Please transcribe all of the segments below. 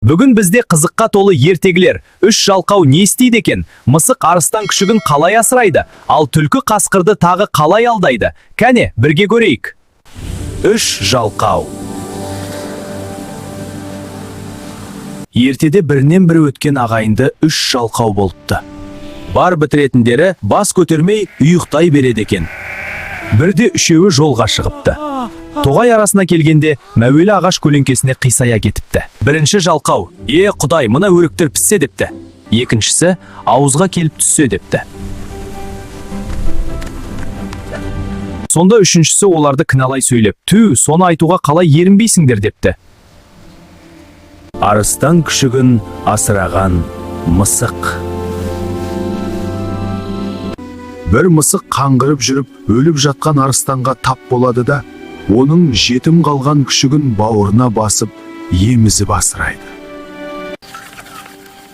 Бүгін бізде қызыққа толы ертегілер. Үш жалқау не істейді екен? Мысық арыстан күшігін қалай асырайды? Ал түлкі қасқырды тағы қалай алдайды? Кәне, бірге көрейік. Үш жалқау. Ертеде бірінен бірі өткен ағайынды үш жалқау болыпты. Бар бітіретіндері бас көтермей ұйықтай береді екен. Бірде үшеуі жолға шығыпты. Тоғай арасына келгенде мәуелі ағаш көлеңкесіне қисая кетіпті. Бірінші жалқау: "Е, Құдай, мына өріктер піссе" депті. Екіншісі: "Ауызға келіп түссе" депті. Сонда үшіншісі оларды кінәлай сөйлеп: "Тү, соны айтуға қалай ерінбейсіңдер" депті. Арыстан күшігін асыраған мысық. Бір мысық қаңғырып жүріп, өліп жатқан арыстанға тап болады да, оның жетім қалған күшігін бауырына басып, емізіп асырайды.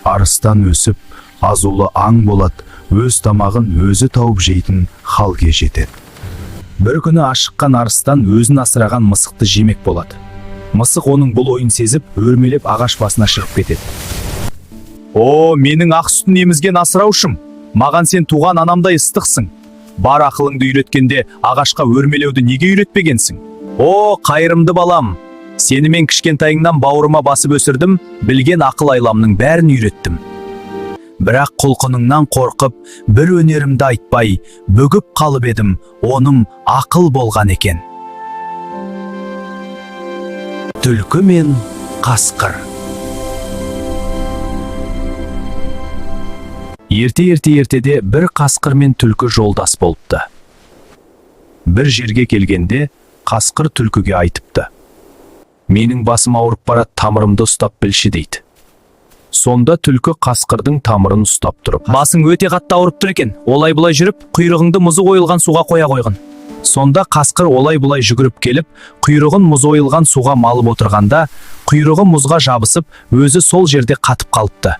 Арыстан өсіп, азулы аң болады, өз тамағын өзі тауып жейтін халге жетеді. Бір күні ашыққан арыстан өзін асыраған мысықты жемек болады. Мысық оның бұл ойын сезіп, өрмелеп ағаш басына шығып кетеді. О, менің ақ сүтін емізген асыраушым, маған сен туған анамдай ыстықсың. Бар ақылыңды үйреткенде ағашқа өрмелеуді неге үйретпегенсің? О, қайырымды балам, сені мен кішкентайыңнан бауырыма басып өсірдім, білген ақыл айламның бәрін үйреттім. Бірақ құлқыныңнан қорқып, бір өнерімді айтпай, бүгіп қалып едім, оным ақыл болған екен. Түлкі мен қасқыр. Ерте-ерте ертеде бір қасқыр мен түлкі жолдас болыпты. Бір жерге келгенде қасқыр түлкіге айтыпты: "Менің басым ауырып барады, тамырымды ұстап білші" дейді. Сонда түлкі қасқырдың тамырын ұстап тұрып: "Басың өте қатты ауырып тұр екен, олай бұлай жүріп, құйрығыңды мұзы ойылған суға қоя қойғын." Сонда қасқыр олай бұлай жүгіріп келіп, құйрығын мұзы ойылған суға малып отырғанда, құйрығы мұзға жабысып, өзі сол жерде қатып қалыпты.